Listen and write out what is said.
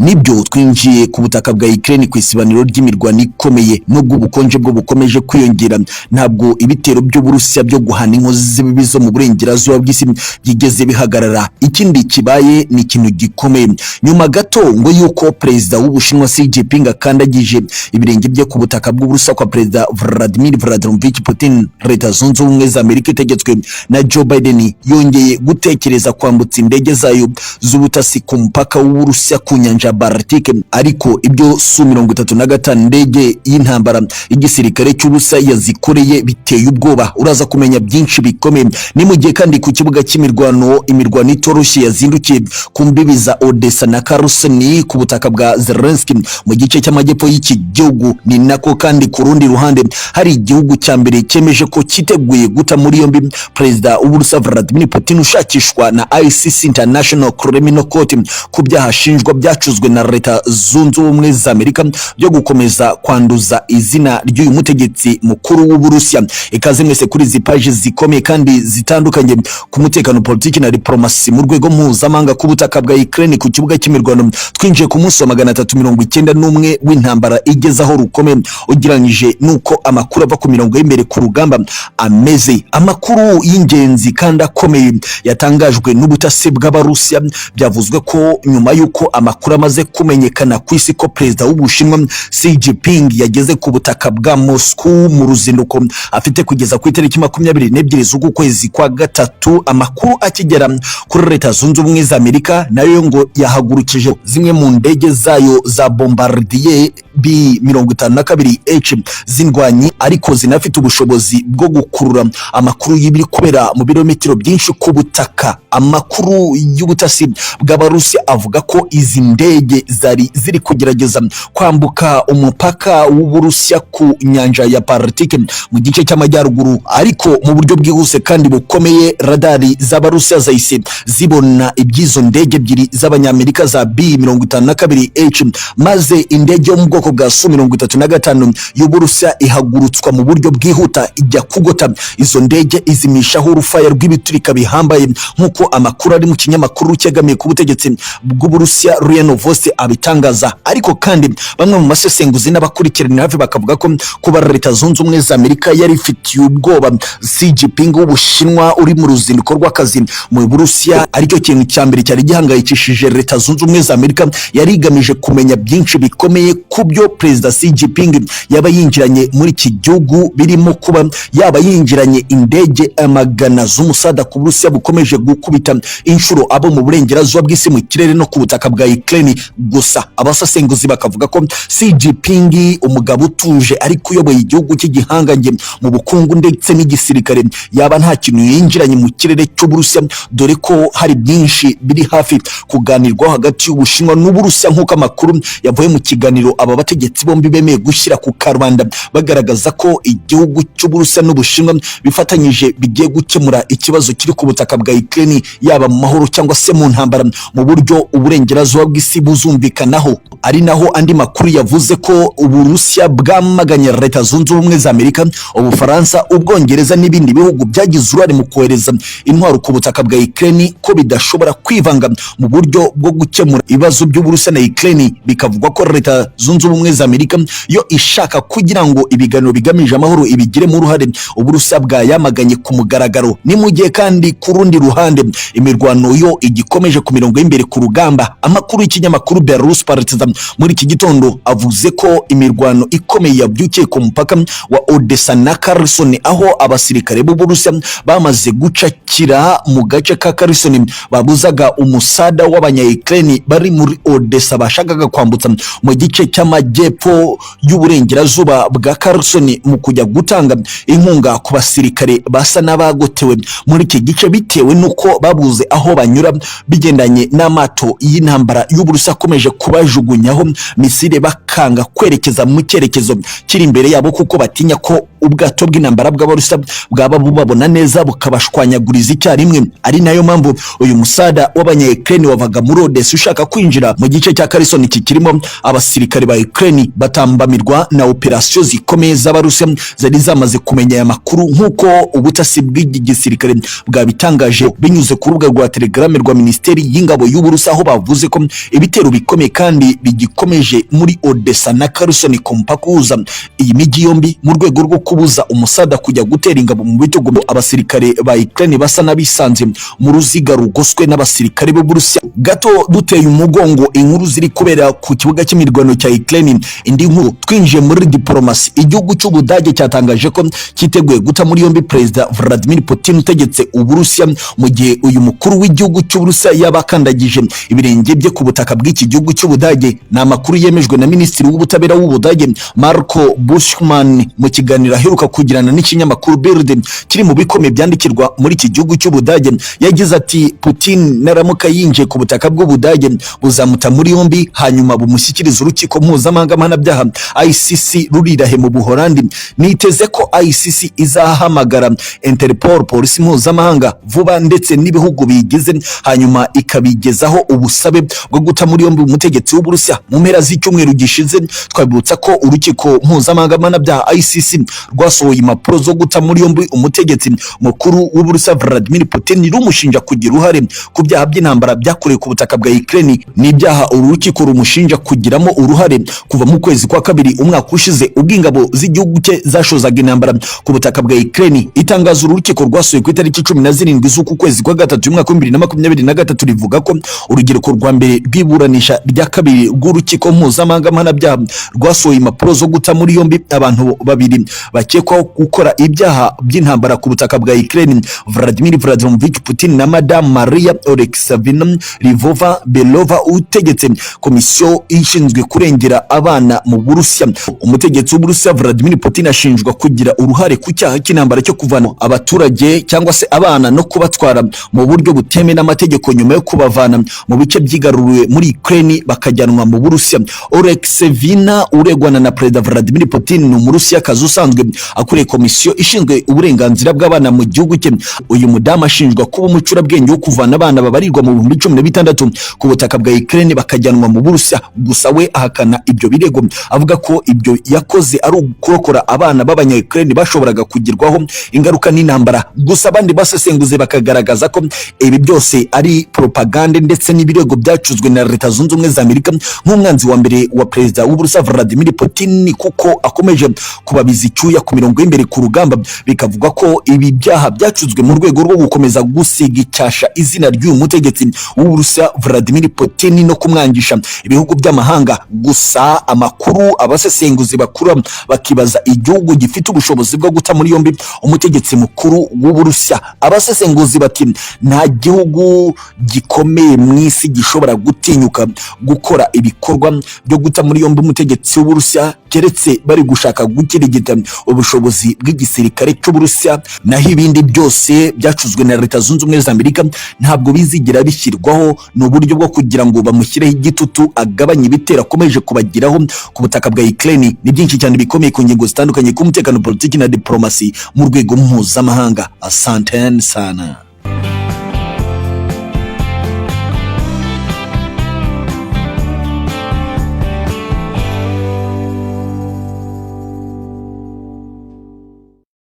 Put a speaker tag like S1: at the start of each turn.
S1: Nibyo, twinjiye ku butaka bwa Ukraine ku isibaniro ry'imirwano ikomeye. Nubwo ubukonje bwo bukomeje kwiyongera, ntabwo ibitero by'Uburusiya byo guhana inkozi z'ibibi zo mu burengerazuba bw'isi byigeze bihagarara. Ikindi kibaye ni ikintu gikomeye: nyuma gato ngo yuko perezida w'Ubushinwa Xi Jinping akandagije ibirenge bye ku butaka bw'Uburusiya kwa Perezida Vladimir Vladimirovich Putin, Leta Zunze Ubumwe za Amerika itegetswe na Joe Biden yongeye gutekereza kwambutsa indege zayo z'ubutasi ku mupaka w'Uburusiya ku nyanja ya Baltique. Ariko ibyo Su 35, indege y'intambara y'igisirikare cy'Uburusiya, yazikoreye biteye ubwoba. Uraza kumenya byinshi bikomeye. Ni mu gihe kandi ku kibuga cy'imirwano imirwano itoroshye yazindukiye ku mbibi za Odessa na Kherson ku butaka bwa Zelensky mu gice cy'amajyepfo y'iki gihugu. Ni nako kandi ku rundi ruhande hari igihugu cya mbere cyemeje ko cyiteguye guta muri yombi perezida w'Uburusiya Vladimir Putin ushakishwa na ICC, International Criminal Court, ku byaha ashinjwa byacuzwe na Leta Zunze Ubumwe za Amerika byo gukomeza kwanduza izina ry'uyu mutegetsi mukuru w'Uburusiya. Ikaze mwese kuri izi paji zikomeye kandi zitandukanye ku mutekano, politiki na diplomasi mu rwego mpuzamahanga. Ku butaka bwa Ukraine, ku kibuga cy'imirwano, twinjiye ku munsi wa 391 w'intambara igeze aho rukomeye, ugereranyije n'uko amakuru ava ku mirongo y'imbere ku rugamba ameze. Amakuru y'ingenzi kandi akomeye yatangajwe n'ubutasi bw'Abarusiya: byavuzwe ko nyuma y'uko amakuru amaze kumenyekana ku isi ko perezida w'Ubushinwa Xi Jinping yageze ku butaka bwa Moscow mu ruzinduko afite kugeza ku itariki 22 z'uku kwezi kwa gatatu, amakuru akigera kuri Leta Zunze Ubumwe za Amerika, nayo ngo yahagurukije zimwe mu ndege zayo za Bombardier B 52 H z'indwanyi, ariko zinafite ubushobozi bwo gukurura amakuru y'ibiri kubera mu birometero byinshi ku butaka. Amakuru y'ubutasi bw'Abarusiya avuga ko izi ndege zari ziri kugerageza kwambuka umupaka w'Uburusiya ku nyanja ya Baltique mu gice cy'amajyaruguru, ariko mu buryo bwihuse kandi bukomeye radari z'Abarusiya zahise zibona iby'izo ndege ebyiri z'Abanyamerika za B 52 H, maze indege yo mu bwoko bwa Su 35 y'Uburusiya ihagurutswa mu buryo bwihuta ijya kugota izo ndege, izimishaho urufaya rw'ibiturika bihambaye, nk'uko amakuru ari mu kinyamakuru cyegamiye ku butegetsi bw'Uburusiya RIA Novosti abitangaza. Ariko kandi bamwe mu masesenguzi n'abakurikiranira hafi bakavuga ko kuba Leta Zunze Ubumwe za Amerika yari ifitiye ubwoba Xi Jinping w'Ubushinwa uri mu ruzinduko rw'akazi mu Burusiya aricyo kintu cya mbere cyari gihangayikishije Leta Zunze Ubumwe za Amerika. Yari igamije kumenya byinshi bikomeye ku byo Perezida Xi Jinping yaba yinjiranye muri iki gihugu, birimo kuba yaba yinjiranye indege amagana z'umusada ku Burusiya bukomeje gukubita inshuro abo mu burengerazuba bw'isi mu kirere no ku butaka bwa Ukraine. Gusa abasesenguzi bakavuga ko Xi Jinping, umugabo utuje ariko uyoboye igihugu cy'igihangange mu bukungu ndetse n'igisirikare, yaba nta kintu yinjiranye mu kirere cy'Uburusiya, dore ko hari byinshi biri hafi kuganirwaho hagati y'Ubushinwa n'Uburusiya, nk'uko amakuru yavuye mu kiganiro aba bategetsi bombi bemeye gushyira ku karubanda, bagaragaza ko igihugu cy'Uburusiya n'Ubushinwa bifatanyije bigiye gukemura ikibazo kiri ku butaka bwa Ukraine, yaba mu mahoro cyangwa se mu ntambara, mu buryo uburengerazuba bw'isi buzumvikanaho. Ari naho andi makuru yavuze ko Uburusiya bwamaganye Leta Zunze Ubumwe za Amerika, Ubufaransa, Ubwongereza n'ibindi bihugu byagize uruhare mu kohereza intwaro ku butaka bwa Ukraine, ko bidashobora kwivanga mu buryo bwo gukemura ibibazo by'Uburusiya na Ukraine. Bikavugwa ko Leta Zunze Ubumwe za Amerika yo ishaka kugira ngo ibiganiro bigamije amahoro ibigiremo uruhare. Uburusiya bwayamaganye ku mugaragaro. Ni mu gihe kandi ku rundi ruhande imirwano yo igikomeje ku mirongo y'imbere ku rugamba. Amakuru y'ikinyamakuru Belarus Partizan muri iki gitondo avuze ko imirwano ikomeye yabyukiye ku mupaka wa Odessa na Kherson, aho abasirikare b'Uburusiya bamaze gucakira mu gace ka Kherson, babuzaga umusada w'abanya-Ukraine bari muri Odessa bashakaga kwambutsa mu gice cy'amajyepfo y'uburengerazuba bwa Kherson mu kujya gutanga inkunga ku basirikare basa n'abagotewe muri iki gice, bitewe n'uko babuze aho banyura bigendanye n'amato y'intambara y'Uburusiya akomeje kubajugunyaho misile, bakanga kwerekeza mu cyerekezo kiri imbere yabo kuko batinya ko ubwato bw'intambara bw'Abarusiya bwaba bubabona neza bukabashwanyaguriza icyarimwe. Ari nayo mpamvu uyu musada w'abanya-Ukraine wavaga muri Odessa ushaka kwinjira mu gice cya Kherson kikirimo abasirikare ba Ukraine batambamirwa na operasiyo zikomeye z'Abarusiya zari zamaze kumenya aya makuru, nk'uko ubutasi bw'iki gisirikare bwabitangaje binyuze ku rubuga rwa Telegram rwa Minisiteri y'Ingabo y'Uburusiya, aho bavuze ko ibitero bikomeye kandi bigikomeje muri Odessa na Kherson ku mupaka uhuza iyi mijyi yombi, mu rwego rwo kubuza umusada kujya gutera ingabo mu bitugu. Abasirikare ba Ukraine basa n'abisanze mu ruziga rugoswe n'abasirikare b'Uburusiya. Gato duteye umugongo inkuru ziri kubera ku kibuga cy'imirwano cya Ukraine, indi nkuru twinjiye muri diplomasi. Igihugu cy'Ubudage cyatangaje ko cyiteguye guta muri yombi Perezida Vladimir Putin utegetse Uburusiya, mu gihe uyu mukuru w'igihugu cy'Uburusiya yaba akandagije ibirenge bye ku butaka bw'iki gihugu cy'Ubudage. Ni amakuru yemejwe na Minisitiri w'Ubutabera w'Ubudage, Marco Buschmann, mu kiganiro aheruka kugirana n'ikinyamakuru Bild kiri mu bikomeye byandikirwa muri iki gihugu cy'Ubudage. Yagize ati: "Putin naramuka yinjiye ku butaka bw'Ubudage, buzamuta muri yombi, hanyuma bumushyikiriza urukiko mpuzamahanga mpanabyaha ICC rurirahe mu Buholandi. Niteze ko ICC izahamagara Interpol, polisi mpuzamahanga, vuba, ndetse n'ibihugu biyigize, hanyuma ikabigezaho ubusabe bwo guta muri yombi umutegetsi w'Uburusiya." Mu mpera z'icyumweru gishize, twabibutsa ko urukiko mpuzamahanga mpanabyaha ICC rwasohoye impapuro zo guta muri yombi umutegetsi mukuru w'Uburusiya Vladimir Putin, rumushinja kugira uruhare ku byaha by'intambara byakorewe ku butaka bwa Ukraine. Ni ibyaha uru rukiko rumushinja kugiramo uruhare kuva mu kwezi kwa kabiri umwaka ushize, ubwo ingabo z'igihugu cye zashozaga intambara ku butaka bwa Ukraine. Itangazo uru rukiko rwasohoye ku itariki 17 z'uku kwezi kwa gatatu umwaka wa 2023 rivuga ko urugereko rwa mbere rw'iburanisha rya kabiri rw'urukiko mpuzamahanga mpanabyaha rwasohoye impapuro zo guta muri yombi abantu babiri bakekwaho gukora ibyaha by'intambara ku butaka bwa Ukraine, Vladimir Vladimirovich Putin na Madame Maria Oleksandrovna Lvova Belova utegetse komisiyo ishinzwe kurengera abana mu Burusiya. Umutegetsi w'Uburusiya Vladimir Putin ashinjwa kugira uruhare ku cyaha cy'intambara cyo kuvana abaturage cyangwa se abana no kubatwara mu buryo butemewe n'amategeko, nyuma yo kubavana mu bice byigaruriwe muri Ukraine bakajyanwa mu Burusiya. Oleksevina uregwana na Perezida Vladimir Putin ni Umurusiyakazi usanzwe akuriye komisiyo ishinzwe uburenganzira bw'abana mu gihugu cye. Uyu mudamu ashinjwa kuba umucurabwenge wo kuvana abana babarirwa mu 16,000 ku butaka bwa Ukraine bakajyanwa mu Burusiya. Gusa we ahakana ibyo birego, avuga ko ibyo yakoze ari ukurokora abana b'abanya Ukraine bashoboraga kugirwaho ingaruka n'intambara. Gusa abandi basesenguze bakagaragaza ko ibi byose ari propagande ndetse n'ibirego byacuzwe na Leta Zunze Ubumwe za Amerika nk'umwanzi wa mbere wa Perezida w'Uburusiya Vladimir Putin, kuko akomeje kubabiza icyuya ku mirongo y'imbere ku rugamba. Bikavuga ko ibi byaha byacuzwe mu rwego rwo gukomeza gusiga icyasha izina ry'uyu mutegetsi w'Uburusiya Vladimir Putin no kumwangisha ibihugu by'amahanga. Gusa amakuru abasesenguzi bakura bakibaza igihugu gifite ubushobozi bwo guta muri yombi umutegetsi mukuru w'Uburusiya. Abasesenguzi bati nta gihugu gikomeye mu isi gishobora gutinyuka gukora ibikorwa byo guta muri yombi umutegetsi w'Uburusiya, keretse bari gushaka gukirigita ubushobozi bw'igisirikare cy'Uburusiya. Naho ibindi byose byacuzwe na Leta Zunze Ubumwe za Amerika ntabwo bizigera bishyirwaho, ni uburyo bwo kugira ngo bamushyireho igitutu agabanye ibitero akomeje kubagiraho ku butaka bwa Ukraine. Ni byinshi cyane bikomeye ku ngingo zitandukanye ku mutekano, politiki na diplomasi mu rwego mpuzamahanga. Asanteni sana.